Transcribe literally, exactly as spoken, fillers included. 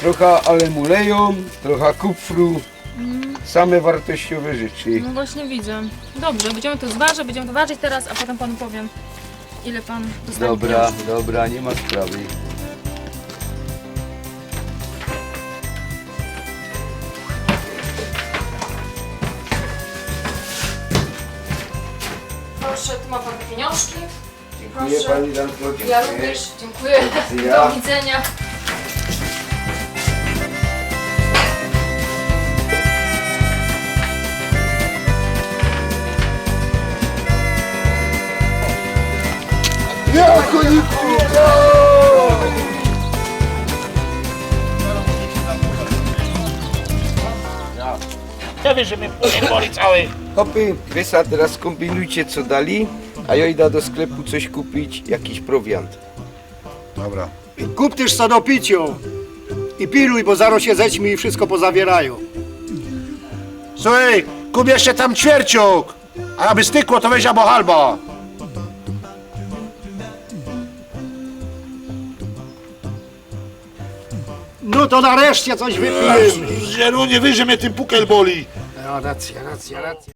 Trocha aluminio, trocha kupfru. Same wartościowe rzeczy. No właśnie widzę. Dobrze, będziemy to zważyć, będziemy to ważyć teraz, a potem panu powiem, ile pan dostanie Dobra, pieniędzy. Dobra, nie ma sprawy. Proszę, tu ma pan pieniążki. Dziękuję pani Danko, dziękuję. Ja również dziękuję. Ja. Do widzenia. Ja, koniku! Ja wiesz, że mnie boli cały. Chopy, wy se teraz kombinujcie co dalej, a ja idę do sklepu coś kupić, jakiś prowiant. Dobra. Kup tyż co do piciu. I piluj, bo zarŏz sie zećmi i wszystko pozawiyrajōm. Słuchej, kup jeszcze tam ćwierciok. A aby stykło, to weź abo halba. No to nareszcie coś wypijymy. Żerunie, wiesz, że mnie tyn pukel boli. No, racja, racja, racja.